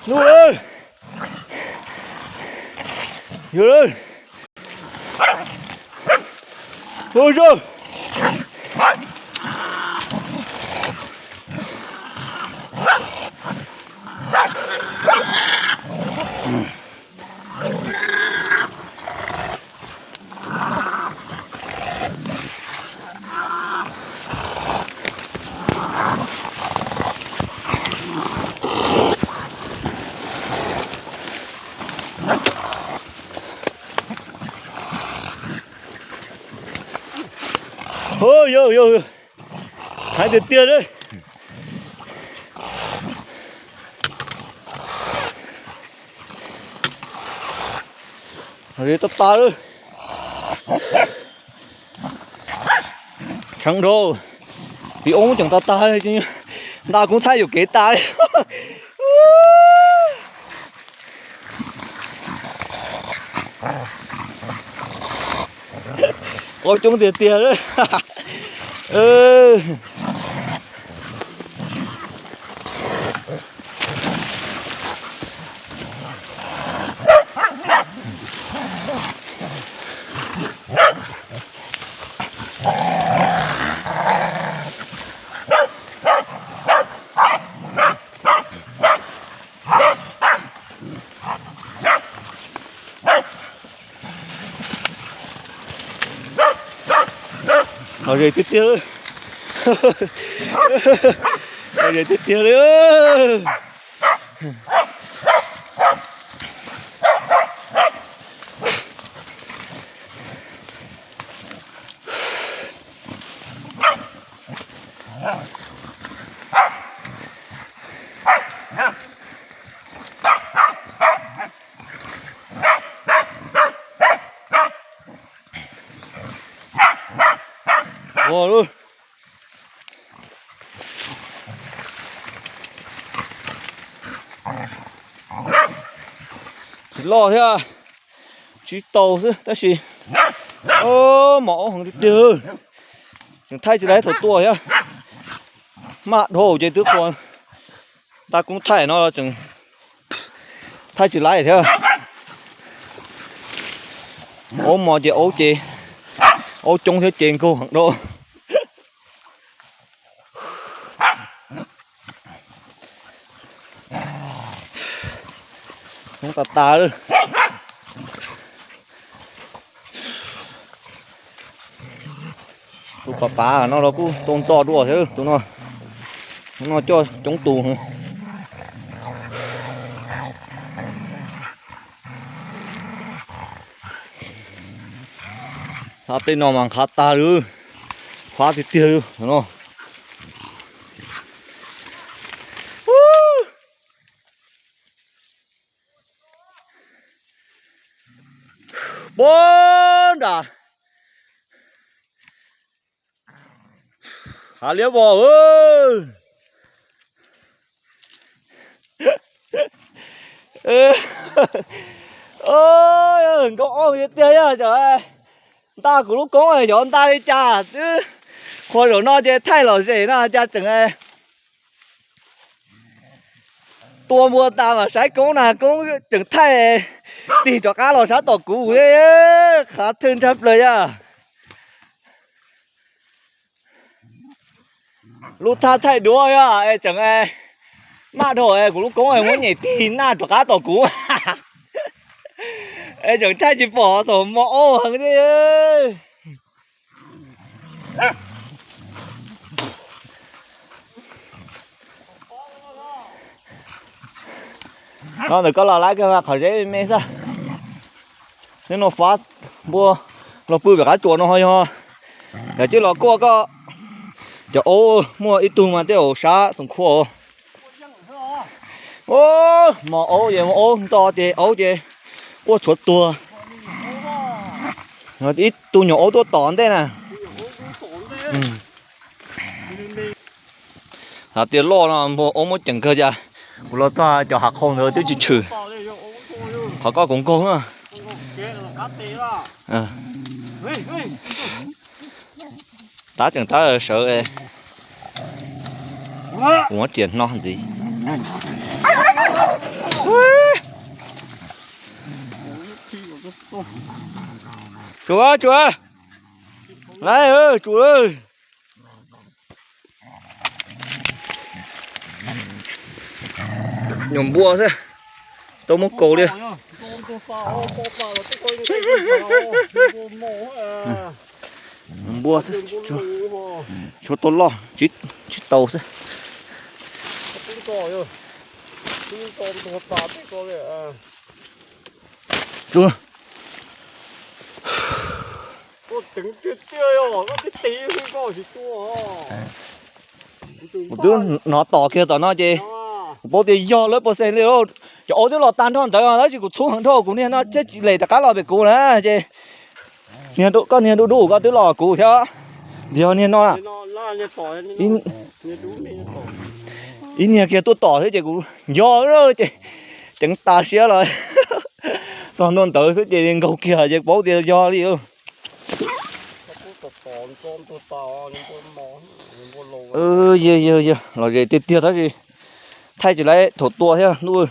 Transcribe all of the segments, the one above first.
Nub lawm. Yog lawm. Ua zog. Yog, yog, heev tiag tiag li. Tag tag li. Tshee dhau, tiv oob tseem tag tag, nta kuv thaij yuam kev tas li. Qaub coob tiag tiag li. Lom zem tiag tiag li. Lom zem tiag tiag li. Ua lub. Tsis loj thiab, tsis tau xwb tab sis mos aub heev tiag tiag, tseem thaij tsis laib thaum tuaj thiab. Maj dhau ces twb qhuas, nta kuv thaij no tseem thaij tsis laib thiab. Aub mos ces aub ces, aub coob thiab ces nkaug heev dhau. Coob tas tas li. Tus pav pav no los kuj tau ntxo dua thiab tus no. Tus no coj coob tus. Tej no mas nqhav tag li, fab tiag tiag li no. Puag nram hav liab vog. Nkauj ob tiag tiag yog cov nta kuv lub koob, cov nta li cas twb qhuas zaum no ces thaij lom zem no cas tseem tua npua tas mas saib koob na, koob tseem thaij tig rov qab los sab tom kuv, qhav thwj nrhab plaws yog. Lub thaj thaij duab yog es tseem maj dhau es kuv lub koob muab nyem tig naj rov qab tom kuv. Es tseem thaij tsis pom thaum mos aub heev thiab. No ntawm koj los lawv kawg mas qhov zeb me xwb. Neb no fab npua los pw pem qab tsuas no ho yog. Yog cia los kuaj koj cov aub muaj ib tug mas tej zaum sab xoom khua. Mos aub ces mos aub nto ces aub ces quaj tshuav tuag. Ib tug nyuam aub tuaj tom ntej na. Hais tias loj no npua aub muab ceem kawg cas kuv los txog cov hav qhau ntawd twb tsis tshwm. Qhov koj kuv nkaug na. Tab tseem tab sawv, kuv muab riam hno ntxiv. Tsuas, tsuas. Laiv, tsuas. Nyuam npua xwb, tau muab kaus li. Nyuam npua xwb, tshuav tau loj, tsis tau xwb. Tsuas. Kuv twb hnov tom kiag tom no ces kuv paub tias yog lawv pov xeem li. Cov aub twb los tag nrho ntawd tab sis kuv txhub heev dhau kuv niag no thiaj tsis lem rov qab los pem kuv na ces niag, koj niag dub dub koj twb los kuv thiab. Yog niag no, ib niag kiag tuaj tom xwb ces kuv nco ces ceev tas siab los txog ntua ntawd xwb ces nkaug kiag ces paub tias yog li. Yog yog yog los ze tiag tiag tab sis thaij tsis laib thaum tua thiab ntuj.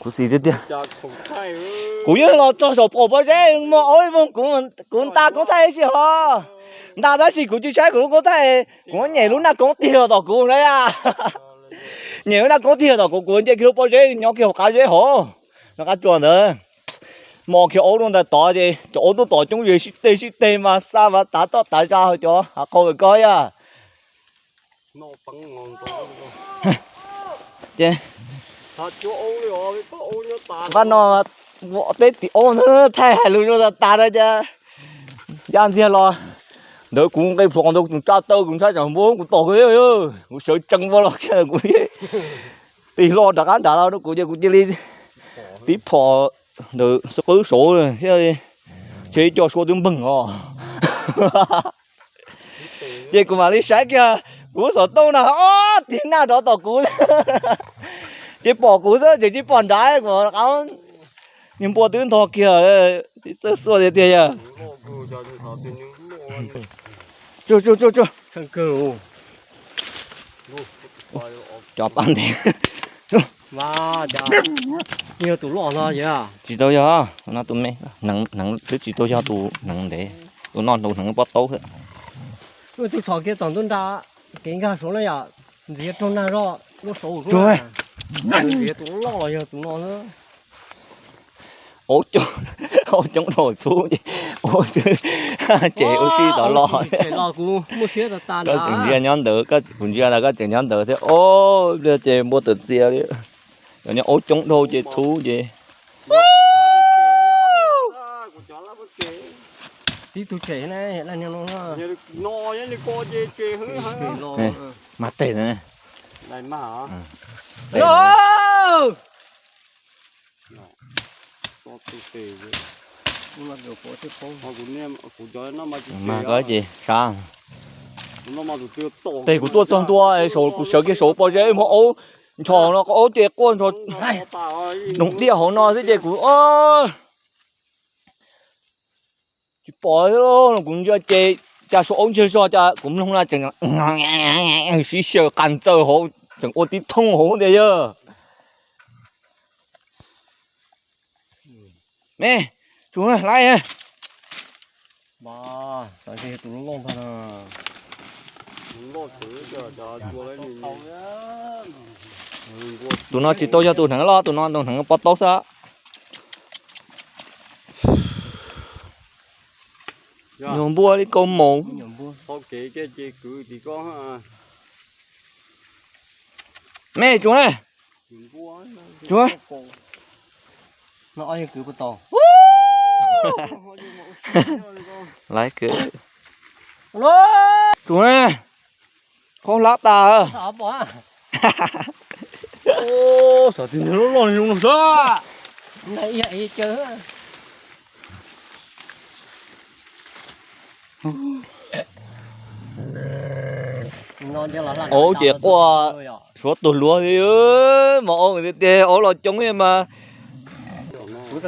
Kuv xis tiag tiag. Kuv yeej los txog saum pom pob zeb muaj aub ib voog, kuv nta koob thaij ib si hos. Nta tab sis kuv tsis saib kuv lub koob thaij, kuv nyem lub naj koob tig los tom kuv na. Nyem lub naj koob tig los tom kuv, kuv nce kiag lub pob zeb nyob kiag hauv qab zeb hauv, no qab tsua ntawd. Mos kiag aub rau ntawm tod ces cov aub tuaj tom coob yws sib teg sib teg mas xa mas tav toj tav zaj hauv cov hav qhau koj yaj. Ces npaj no peb tim aub ntawd thaij hais lus zoo tas tas no cas ya ntxiag los ntawd kuv nqe plhuav ntawd kuv tsa taw kuv ntshai tsam npua kuv tom kuv, kuv sawv tsees npua los kiag kuv tig hlo rov qab nrad los rau kuv ces kuv cia li tib phom ntawd xub qwb saud thiab li, ces ib co sua twb npeeg os. Ces kuv mam li saib kiag kuv xov tooj na, ob tig naj rov tom kuv. Ces pom kuv xwb ces tsis pom nrad, kuv qab niag npua twb ntog kiag, tib txawj xuaj tiag tiag yog. Tsuag tsuag tsuag tsuag. Cov pab ntev. Yog tus loj no yog? Tsis tau yog, no tus me, hneev twb tsis tau yog tus hneev ntev, tus no tus hneev pob taub xwb. Tus tshom kiag tom ntug nra, kev nkag saud na yom, ntxiv raug nag zoj lub saud. Ntxiv tus loj los yog tus no. Aub coob, aub coob dhau txhub ces, ces ua si tod los. Koj tseem ntsia nyob ntawd, kuv ntsia na koj tseem nyob ntawd thiab, pliag ces npua tawm txias li. Cov niag aub coob dhau ces txhub ces. Tib tug tsem, mas tes na. Mas koj ces sab. Tes kuv tuaj txog ntua saum, kuv sawv kiag saum pob zeb muab aub nchos no, aub ces quaj nchos noog diaj hauv no xwb ces kuv tsis pom, kuv ntsia ces cas saum aub ntsiag zog cas kuv mloog na tseem sib xyaw qas ntxaws hauv, tseem ua tib thooj hauv tias yog. Me, tsuag laib. Tus no tsis tau yog tus hneev los, tus no tus hneev pob taub xwb. Nyuag npua li kaus maum. Me tsuag, tsuag. Laiv kwv. Tsuag, khaub hlab tas. Aub ces quaj suav tuag luag li, mas aub tiag tiag, aub los coob li mas. Xya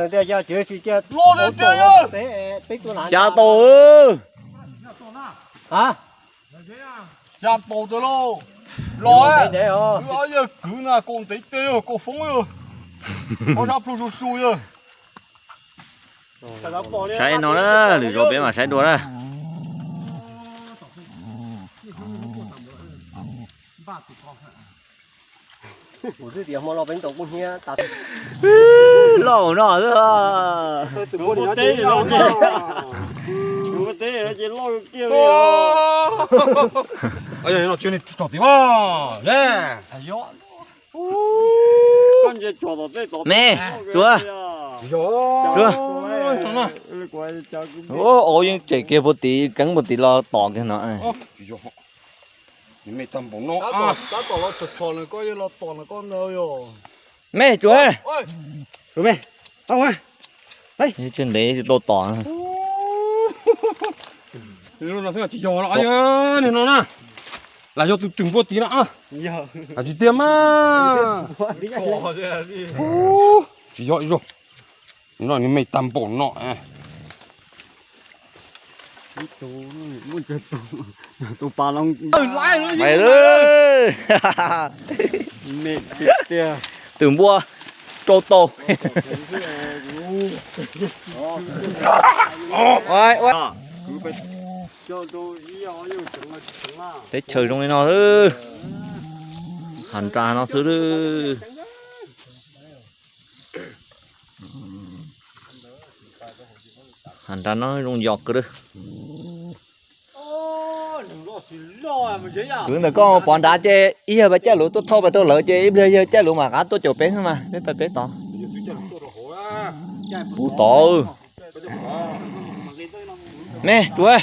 tau, xya tau tas lauj. Los, yawg kwv na, kaus ntev tiag, kaus foob yog. Saib no na, lwm zaus peb mam saib dua na. Loj no xwb. Me, tsuav. Tsuav. Ov, yeej cem kiag puag tim, keeb puag tim los tom kiag no. Me, tsuav. Tsw ntev tsis tau tom. Tsis yog no na, lam yog tus twm npua tid no. Hais tsis tiag mas. Tsis yog ib zaug. No nws me tag npaum no. Twm npua rau tau. Teb chaws zoo li no, hav nras no xwb. Hav nras no zoo yos kawg. Kwv ntawm koj pov nrad ces ib yawg pais caij luv tuaj thauj pais rau lawv ces ib pliag yawg caij luv mam rov qab tuaj caum peb mas peb pais peb tod. Puv tod. Me, tsuav.